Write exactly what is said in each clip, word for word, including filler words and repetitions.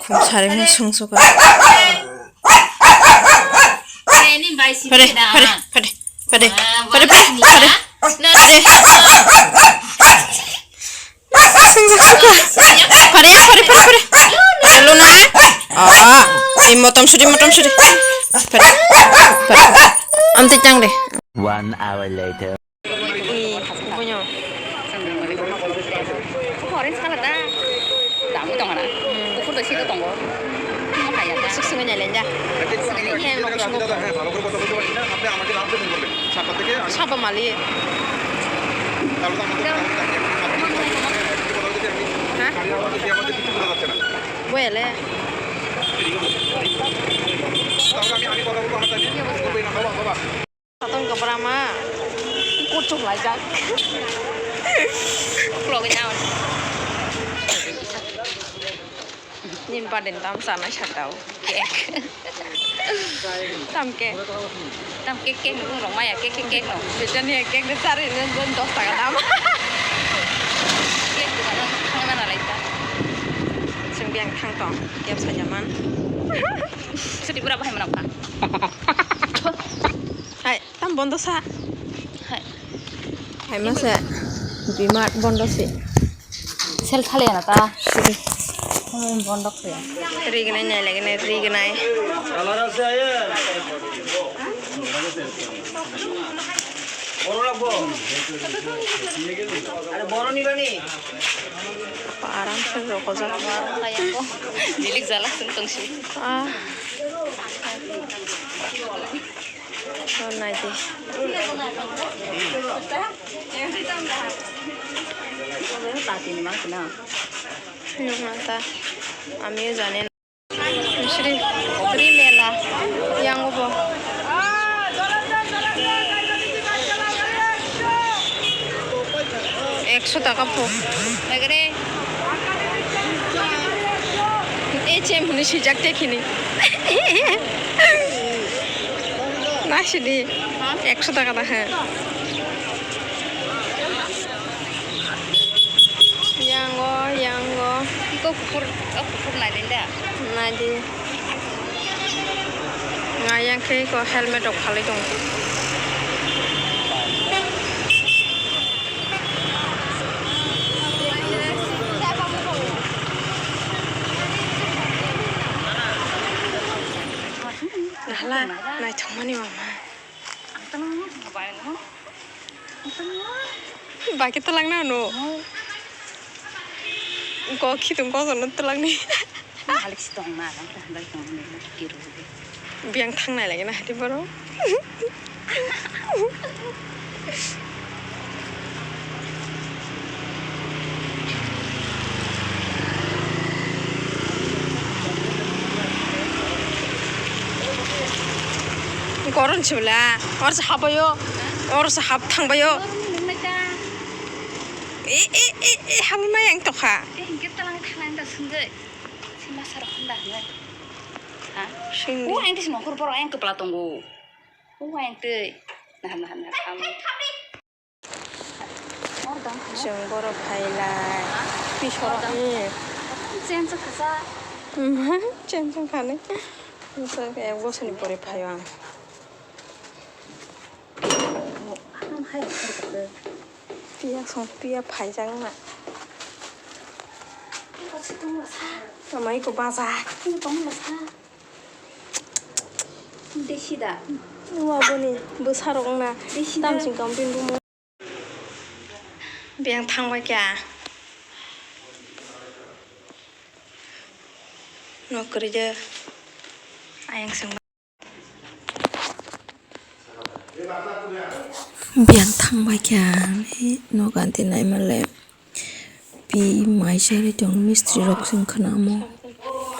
Sari mo sung suka. Pare, pare, pare, pare, pare, pare, pare. Pare, pare, pare, pare. Pare, Luna. Ah, ei motom suri, motom suri. Pare, pare. Amtwi tang de. One hour later. Ui, buino. Orange color da. Dangwi tong ana. Bukur bai sika tongo. Sik sik nai lenda. Saba mali. Ha? Boyale. Satung kwbra ma. Kuchuk laijak. Uklogwi naon. Nini birthday ni tamo chanai sakao. Cake. Tam cake. Tam cake, cake ni bumung rok maya, cake, cake, cake no. Bejani cake ni chari ni dos taka dam. Cake dukan o thangna nalai ta. Chwng biyang thang tong, cake sajaman. Chuti bura bahai manok ka. Hai. Tam bondo sa. Hai. Hai masa bimat bondo si. Sel thale na ta. Hmm, bondo khe. Rignai nai lagi nai rignai. Aram se rokojak. Bilik jalak sung tong si. Ah. Oh, nai di. Suyuk nang ta. Ami jani. Misri, ri mela. Yang obo. Ekso taka pho. Nagre. H M hwnwi swijak te khini. Nasidi. Ha? Ekso taka da, ha. Yango, yango. Iko kuphur, o kuphur nailin da. Naidi. Nga yang khe iko helmet rok phalwi tongo. Nahla, naithokmani mama. Baki twlangna no. Ko khitung ko jono twlangni. Halik si tong ma, ang khe handai tong ni, kiru. Biyang thangnai lagi na hati boro. Goron sibla, or sa habayo, or sa hab thangbayo. E, e, e, e, habma yang tokha. E, hingke talang thangnai da sungge. Si masa rok handa hwnwi. Ha? Singdi. O, ang tisi nokhor borok ayang kwpla tongo. O, ayang twi. Nahar, nahar, nahar. Chwng borok phailai. Pisoro. Chen chwng khasa. Chen chwng khani. Ek bosoni pore phaio ang. Piya song piya phaijak na. Amai ko baja. Desi da. Nua boni bwsarok na. Desi da. Tamsing kampin bumo. Biyang thangbai kya. Nok kwrwi de. Ayang song. Biyang thangbai kha, nogo anti naima le. Pi mai chari tong mistri rok sing khna mo.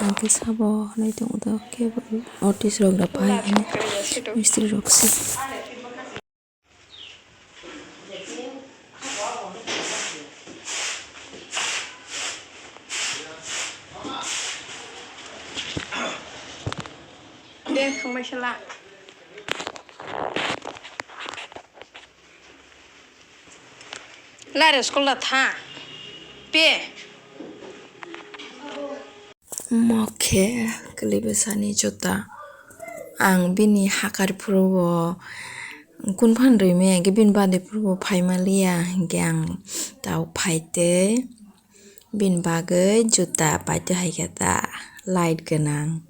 Anke sabo nai tong do ke artist rok da pai mistri rok si. De, thangbai sala. Lare school da tha. Pe. Omo khe kwlwi bwsani juta. Ang bini hakar phuru bo kun phan rwime, hwnkhe bini birthday phuru bo phai manliya, hwnkhe ang tabuk phaitwi bini bagwi juta paitwi hai khe ta light gwnang.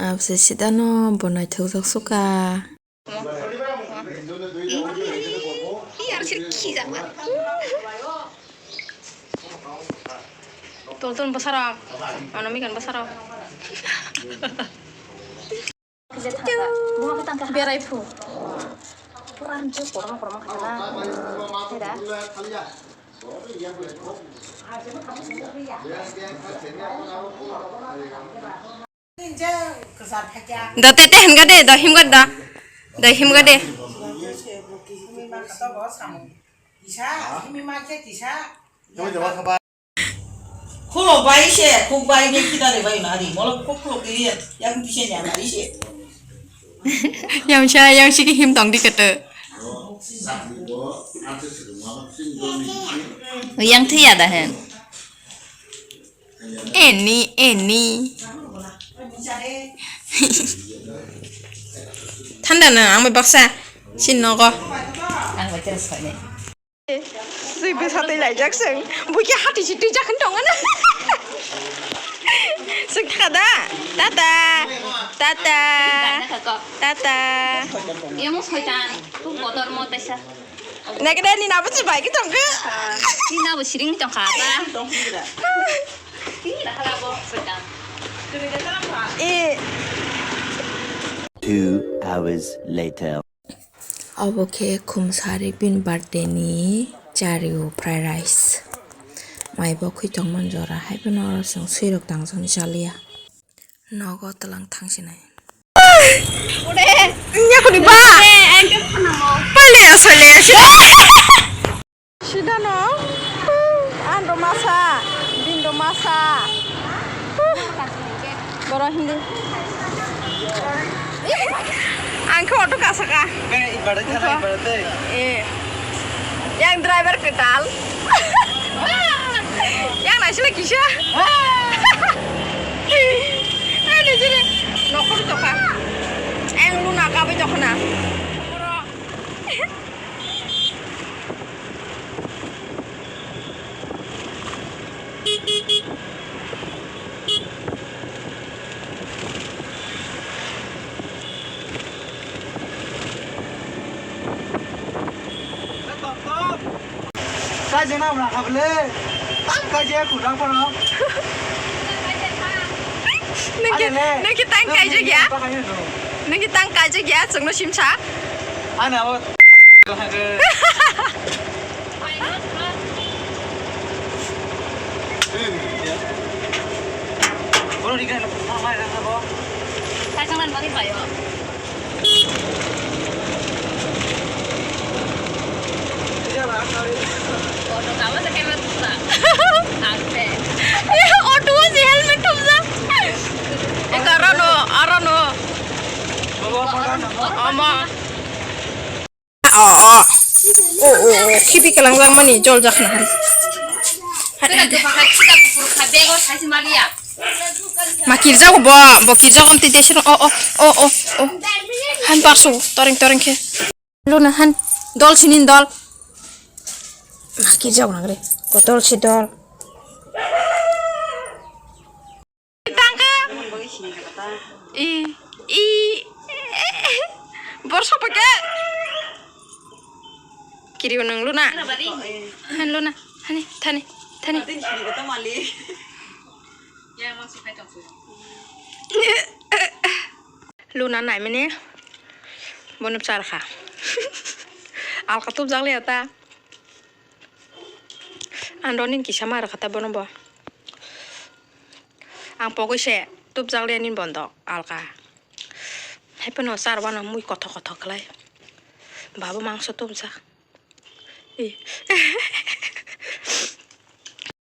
Abose sidano bo naithokjak sukha. Tolton bwsarok, ano mikan bwsarok. Berai phu. Da te te hingga de, da himga da. Da himga de. Khulo bai se, khuk bai ni khita re bai na di. Molo khuk khuk ke ye, yang di se nya na di se. Yang sa, yang si ki him tong di kete. Yang thiya da hen. Eni, eni. Thanda na, ang bai baksa. Sin nogo. Ang bai teras khainai. Sui bwsa twi laijak chwng. Buikhe hati si twijak hwn tongo na. Chwng thaka da. Tata. Tata. Tata. Emo soitan. Tu kotor mo tesa. Nagada ni nabo chibai ki tongkha. Ni nabo siring tongkha ba. Ni da hala bo soitan. E. Two hours later. Obo khe khumsari bini birthday ni chario fried rice. Mai bo khwi tongmani jora hai phano oro chwng swirok tangjaknai chaliya. Nogo twlang thangsinai. Yakuni ba. Pale asole. Sidano. Ando masa, bindo masa. Boro hindi. Ang khe auto kasaka. Eh, yang driver ketal. Yang naisila kisa. Eh, naisila. Nokor toka. Ang luna kabai tokna. Kaijak na mla kha bwle. Kaijak ya kwbang phano. Nokhe, nokhe tang kaijak ya. Nokhe tang kaijak ya, chwngno simsa. Ano abo. Kaijak nang bagwi paio. Auto kama sa kema tusa. Arte. Auto si helmet thumsa. Eka arano, arano. Ama. O, o, o. O, o, o. Khibi kalang lang mani jol jak na. Kena tu pakai kita kupur kabego sai si Maria. Ma kirjago bo, bo kirjago tei tei siro, o, o, o, o, o. Han bakso, toreng toreng khe. Luna han, dol sinin dol. Ma kirjago nangre, ko dol si dol. Tangka. I, i, borso pake. Kiri unang Luna. Han Luna, hani, thani, thani. Luna naimani bono bwsa rwkha. Alka tubjak liya ta. Ang roni kisa ma rwkha ta bono bo. Ang pogwi se tubjak liya nini bondo alka. Hai phano charwano mui kothok kothok khlai. Babo mangso tubjak.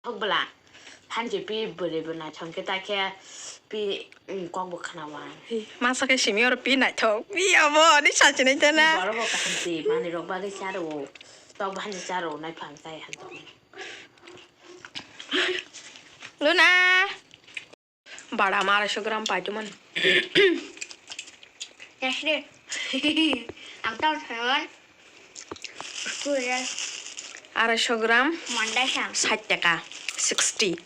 Thok bwla. Phan je pi bwrwi bo naithok khe ta khe pi, mm, kok bo khnawa. Hi, masa khe simi oro pi naithok. Pi abo ni sachinai ta na. Borok bo kaham se manwi rok bagwi cha rwo. Tok bhani cha rwo nai phang chai han tong. Luna. Bada ma arai so gram paitwmani. Nasri. Ang tamo thangmani. Arai so gram. Wanda sang. Sait taka. Sixty.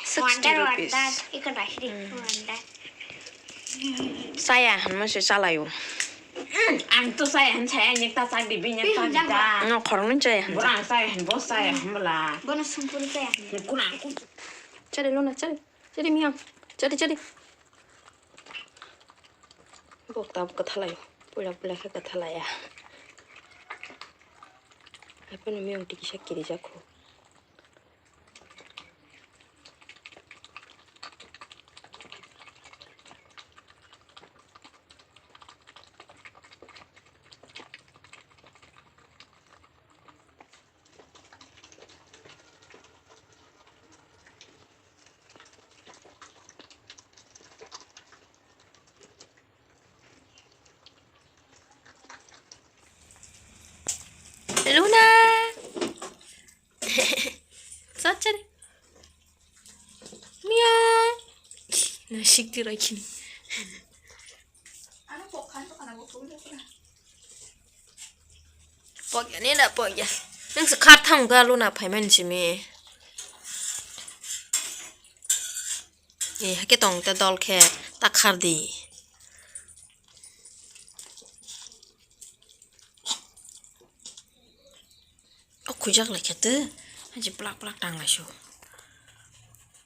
Sixty rupees. Wanda. Iko nasri. Hmm. Wanda. Chaya hinwi se chalaio. Ang to chaya hin chaya, nekta chak di, bini chak da. No, khoroknwi chaya hin. Bora ang chaya hin, bo chaya hin bwla. Bono sungkun chaya hin. Kuna aku. Chari Luna, chari. Chari Miyang. Chari, chari. Bok tab kwthalai. Puila puila khe kwthalaiya. Haphano Miyang tikisa kirijakho. Luna. Sachari. Mia. Na sikti raikini. Pokya ni da pokya. Nang se khar thang ga Luna phaimani simi. E hake tong ta dol khe ta khar di. O khujak lai khe tw, haji plak plak tang lai su.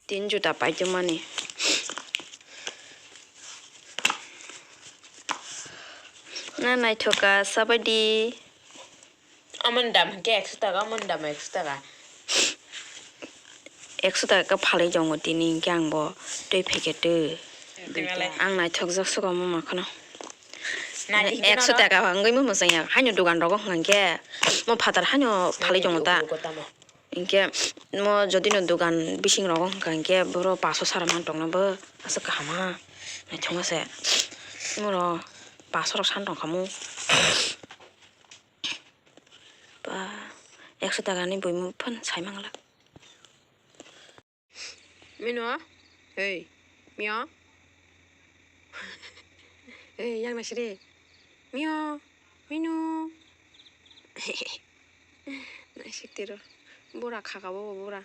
Tin juta paitwmani. Na naithoka sabaidi. Amon dam hwnkhe ekso taka, amon dam ekso taka. Ekso taka khe phalwi tongo tini, hwnkhe ang bo twi phaikhe twi. Ang naithokjak suka mama kheno. Ekso taka wngwi mo mwchangya. Haino dogan rogo hwnkha khe mo phatar haino phalwi tongo ta. Hwnkhe mo jodi no dogan bising rogo hwnkha khe boro paso sara man tongna bo aswk kaham ha. Naithokma se. Moro paso rok san tongkha mo. Ba, ekso taka ni buimung phano sai mangla. Mino, hey, Mio. Hey, yang nasiri. Mio, Mino. Naisik tiro. Bura khaka bo bura.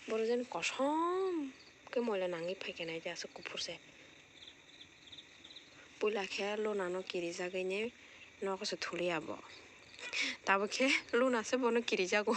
Boro jani kosom khe moila nangwi phaikhe nai aswk kuphur se. Puila khe Luna no kirijagwi ni nogo se thuliya bo. Tabuk khe Luna se bono kirijago.